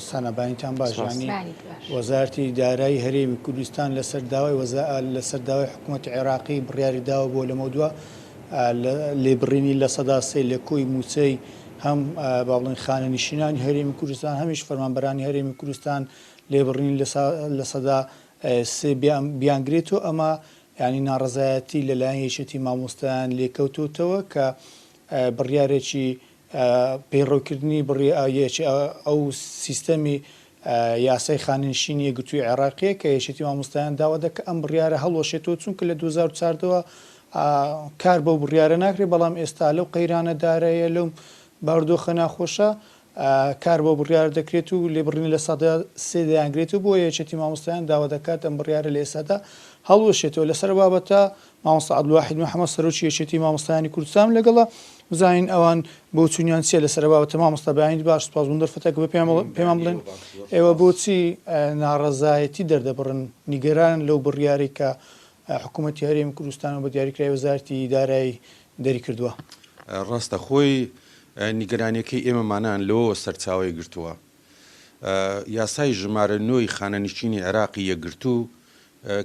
سانا بەیانیتان باش یانی وەزارەتی دارایی هەرێمی کوردستان لەسەر داوای لەسەر داوای حکوومەتی عێراقی بڕیاری داوە بۆ لەمەودوا لێبڕینی 3% لە کۆی مووچەی هەم با بڵێن خانەنشینانی هەرێمی کوردستان هەمیش فەرمانبەرانی هەرێمی کوردستان لێبڕینی 3% بیانگرێتەوە. ئەمە یانی ناڕەزایەتی لەلایەن یەکێتی مامۆستایان لێکەوتۆتەوە کە بڕیارێکی پەیڕەوکردنی ئەو سیستەمی یاسای خانەنشینی یەکگرتووی عێراقییە کە یەکێتی مامۆستایان داوا دەکات ئەم بڕیارە هەڵوەشێتەوە، چونکە لە 2014 ەوە کار بەو بڕیارە ناکرێت، بەڵام ئێستا لەو قەیرانە داراییە لەو بارودۆخە ناخۆشە کار بەو بڕیارە دەکرێت و لێبڕین 3% دەیانگرێتەوە، بۆیە یەکێتی مامۆستایان داوا دەکات ئەم بڕیارە لە ئێستادا هەڵوەشێتەوە. لەسەر بابەتە مامۆستا عەبدولواحید محەمەد سەرۆکی یەکێتی مامۆستایانی کوردستانم لەگەڵە، بزانین ئەوان بۆچوونیان چییە لەسەر بابەتە. مامۆستا بەیانیت باش، سوپاس بۆ دەرفەتەکە بە پێمان بڵێن ئێوە بۆچی ناڕەزایەتی دەردەبڕن، نیگەرانن لەو بڕیارەی کە حکوومەتی هەرێمی کوردستان و بە دیاریکراوی وەزارەتی دارایی دەریکردووە؟ ڕاستە خۆی نیگەرانیەکەی ئێمەمانان لەوەوە سەرچاوەی گرتووە یاسای ژمارە نۆی خانەنشینی عێراقی یەکگرتوو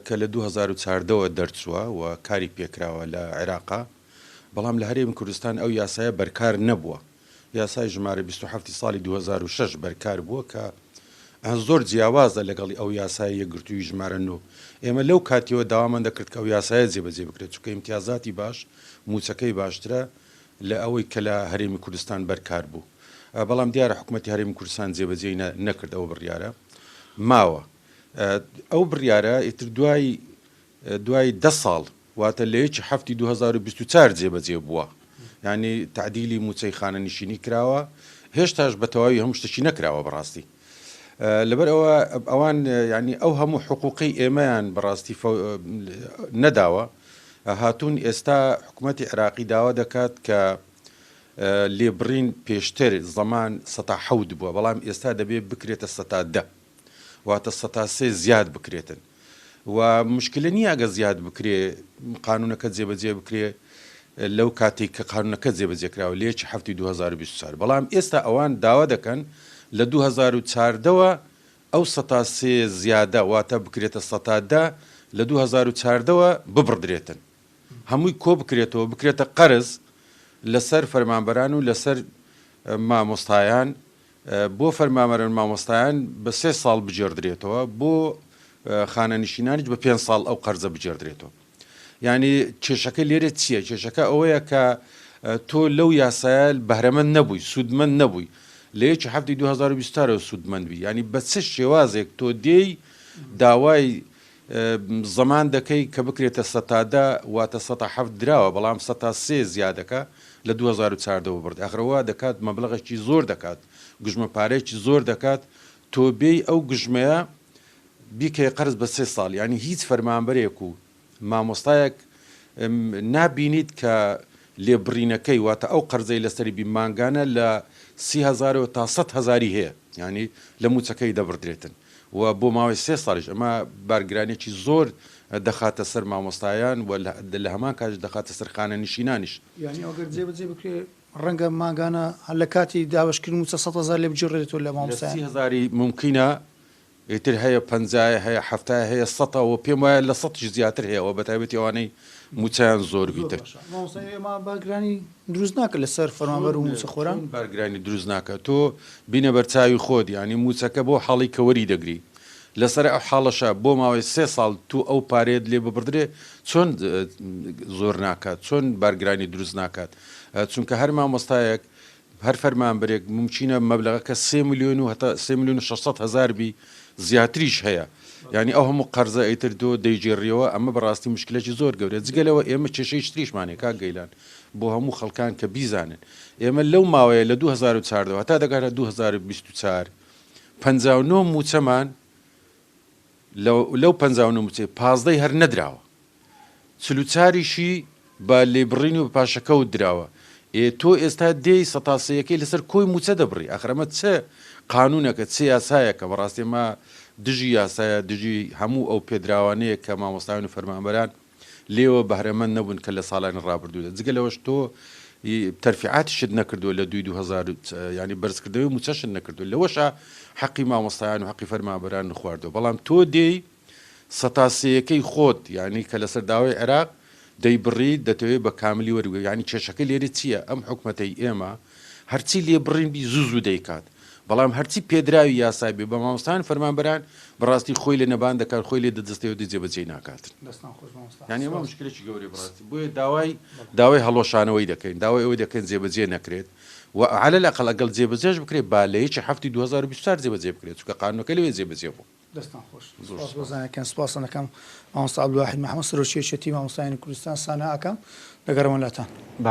کە لە 2014 ەوە دەرچووە و کاری پێکراوە لە عێراقا، بەڵام لە هەرێمی کوردستان ئەو یاسایە بەرکار نەبووە. یاسای ژمارە 27 ی ساڵی 2006 بەرکار بووە کە زۆر جیاوازە لەگەڵی ئەو یاسای یەکگرتووی ژمارە نۆ. ئێمە لەو کاتیەوە داوامان دەکرد کە ئەو یاسایە جێبەجێ بکرێت، چونکە ئیمتیازاتی باش، مووچەکەی باشترە لە ئەوەی کە لە هەرێمی کوردستان بەرکار بوو. بەڵام دیارە حکومەتی هەرێمی کوردستان جێبەجێی نەکرد ئەو بڕیارە ماوە. ئەو بڕیارە ئیتر دوای دوای دە ساڵ واتە لە یەکی حەفتی 2024 جێبەجێ بووە یعنی تعدیلی موچەی خانەنشینی کراوە هێشتاش بە تەواوی هەموو شتێکی نەکراوە بەڕاستی لەبەر ئەوە ئەوان یعنی ئەو هەموو حقوقی ئێمەیان بەڕاستی نەداوە هاتوون ئێستا حکوومەتی عێراقی داوا دەکات کە لێبڕین پێشتر زەمان سەتا حەوت بووە بەڵام ئێستا دەبێ بکرێتە سەتا دە واتە سەتا سێ زیاد بکرێتن و مشکلە نییە ئەگە زیاد بکرێ قانونەکە جێبەجێ بکرێ لەو کاتێک کە قانونەکە جێبەجێ کراوە لە یەکی حەفتی 2024 بەڵام ئێستا ئەوان داوا دەکەن لە 2014ەوە ئەو سەتا سێ زیادە واتە بکرێتە سەتا دە لە 2014ەوە ببڕدرێتن هەمووی کۆ بکرێتەوە بکرێتە قەرز لەسەر فەرمانبەران و لەسەر مامۆستایان بۆ فەرمانبەران مامۆستایان بە سێ ساڵ بگێڕدرێتەوە بۆ خانەنشینانیش بە پێنج ساڵ ئەو قەرزە بگێڕدرێتەوە یعنی کێشەکە لێرە چییە کێشەکە ئەوەیە کە تۆ لەو یاسایە بەهرەمەند نەبووی سوودمەند نەبووی لە یەکی هەفتی 2024 سوودمەند بی یعنی بە چ شێوازێک تۆ دێی داوای زەمان دەکەی کە بکرێتە سەتا دە واتە سەتا حەفت دراوە بەڵام سەتا سێ زیادەکە لە 2014 وە بڕد ئاخر وا دەکات مەبلەغێکی زۆر دەکات گوژمە پارەیەکی زۆر دەکات تۆ بێی ئەو گوژمەیە بیکەی قەرز بە سێ ساڵ یانی هیچ فەرمانبەرێک و مامۆستایەک نابینیت کە لێبڕینەکەی واتە ئەو قەرزەی لەسەری بی مانگانە لە سی هەزارەوە تا سەد هەزاری هەیە یانی لە مووچەکەی دەبڕدرێتن و بۆ ماوەی سێ ساڵیش ئەمە بارگرانیەکی زۆر دەخاتە سەر مامۆستایان و لە هەمان کاتیش دەخاتە سەر خانەنشینانیش. یانی ئەگەر جێبەجێ بکرێ ڕەنگە مانگانە هەر لە کاتی دابەشکردنی مووچە 100 هەزار لێ بگیڕێتەوە لە لە مامۆستایان. سی هەزاری مومکینە ئیتر هەیە پەنجایە هەیە حەفتایە هەیە سەتە و پێم وایە لە سەتیش زیاتر هەیە و بەتایبەتی ئەوانەی مووچەیان زۆر زۆر بیتر. باشە مامۆستا ئێمە بارگرانی دروست ناکە لەسەر فەرمانبەر و چۆن مووچەخۆران؟ چۆن بارگرانی دروست ناکە تۆ بینە بەرچاوی خۆت یانی مووچەکە بۆ حاڵی کە وەری دەگری لەسەر ئەو حاڵەشە بۆ ماوەی سێ ساڵ تو ئەو پارەیەت لێ ببڕدرێ چۆن زۆر ناکات چۆن بارگرانی دروست ناکات چونکە هەر مامۆستایەک هەر فەرمانبەرێک مومکینە مەبلەغەکە سێ ملیۆن و هەتا سێ ملیۆن و 600 هەزار بی زیاتریش هەیە یانی ئەو هەموو قەرزە ئیتر تۆ دەیگێڕیەوە ئەمە بەڕاستی مشکلەکی زۆر گەورەیە جگە لەوە ئێمە کێشەی تریشمان هەیە کاک گەیلان بۆ هەموو خەڵکان کە بیزانن ئێمە لەو ماوەیە لە 2014 ەوە هەتا دەگاتە 2024 59 مووچەمان لەو 59 مووچەی 15 ی هەر نەدراوە چلوچاریشی بە لێبڕین و بە پاشەکەوت دراوە، ئێ تۆ ئێستا دێی سەتا سێیەکەی لەسەر کۆی مووچە دەبڕی، ئاخر ئەمە چ قانوونێکە، چ یاسایەکە، بەڕاستی ئەمە دژی یاسایە، دژی هەموو ئەو پێدراوانەیە کە مامۆستایان و فەرمانبەران لێوە بەهرەمەند نەبوون کە لە ساڵانی ڕابردوودا، جگە لەوەش تۆ تەرفیعاتیشت نەکردووە لە دووی 2000 یانی بەرزکردنەوەی مووچەشت نەکردووە لەوەشا حەقی مامۆستایان و حەقی فەرمانبەران خواردووە بەڵام تۆ دێی سەتا سێیەکەی خۆت یانی کە لەسەر داوای عێراق دەیبڕیت دەتەوێت بە کاملی وەربگری یانی کێشەکە لێرە چییە ئەم حکومەتەی ئێمە هەرچی لێبڕین بی زوو زوو دەیکات بەڵام هەرچی پێدراوی یاسای بێ بە مامۆستایان فەرمانبەران بەڕاستی خۆی لێ نەبان دەکات خۆی لێ دەدزتەوە دی جێبەجێی ناکات. دەستان خۆش مامۆستا یانی ئەمە سپاس. مشکلێکی گەورەیە بەڕاستی بۆیە داوای داوای هەڵوەشانەوەی دەکەین داوای ئەوەی دەکەین جێبەجێ نەکرێت و علی الاقل ئەگەڵ جێبەجێش بکرێت با لە یەکی حەفتی 2024 جێبەجێ بکرێت چونکە قانونەکە لەوێ جێبەجێ بوو. دەستان خۆش. زۆر سپاس بۆ سپاس. زانیاریەکان سپاستان دەکەم مامۆستا عەبدولواحید محەمەد سەرۆکی یەکێتی مامۆستایانی کوردستان سانا ئاکام دەگەڕێمەوە لاتان.